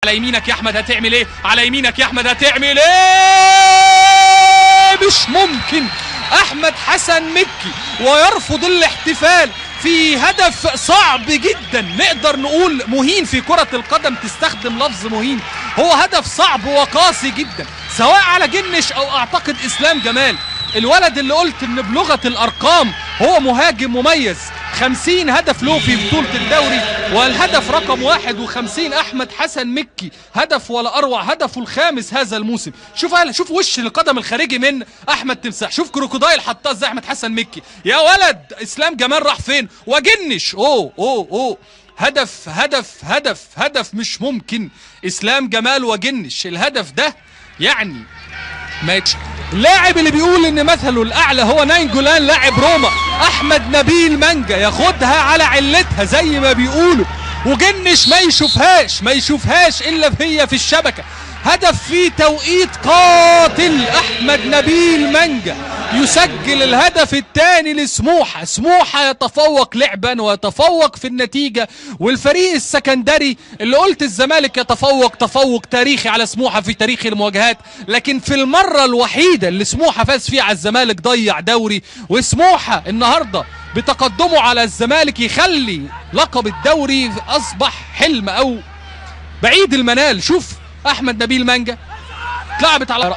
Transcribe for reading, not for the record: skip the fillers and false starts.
على يمينك يا احمد هتعمل ايه؟ على يمينك يا احمد هتعمل ايه؟ مش ممكن. احمد حسن مكي ويرفض الاحتفال في هدف صعب جدا، نقدر نقول مهين في كرة القدم، تستخدم لفظ مهين، هو هدف صعب وقاسي جدا سواء على جنش او اعتقد اسلام جمال، الولد اللي قلت ان بلغة الارقام هو مهاجم مميز، 50 هدف له في بطولة الدوري، والهدف رقم 51 احمد حسن مكي، هدف ولا اروع، هدفه الخامس هذا الموسم. شوف وش القدم الخارجي من احمد تمساح، شوف crocodile حطاه ازاي احمد حسن مكي، يا ولد اسلام جمال راح فين وجنش، اوه اوه اوه، هدف هدف هدف هدف مش ممكن، اسلام جمال وجنش، الهدف ده يعني ماتش. اللاعب اللي بيقول ان مثله الاعلى هو ناينجولان لاعب روما، احمد نبيل مانجا ياخدها على علتها زي ما بيقولوا، وجنش ما يشوفهاش، ما يشوفهاش الا هي في الشبكة. هدف في توقيت قاتل، احمد نبيل مانجا يسجل الهدف الثاني لسموحه. سموحه يتفوق لعبا ويتفوق في النتيجة، والفريق السكندري اللي قلت الزمالك يتفوق تفوق تاريخي على سموحه في تاريخ المواجهات، لكن في المرة الوحيدة اللي سموحه فاز فيها على الزمالك ضيع دوري، وسموحه النهارده بتقدمه على الزمالك يخلي لقب الدوري اصبح حلم او بعيد المنال. شوف احمد نبيل مانجا اتلعبت على رأس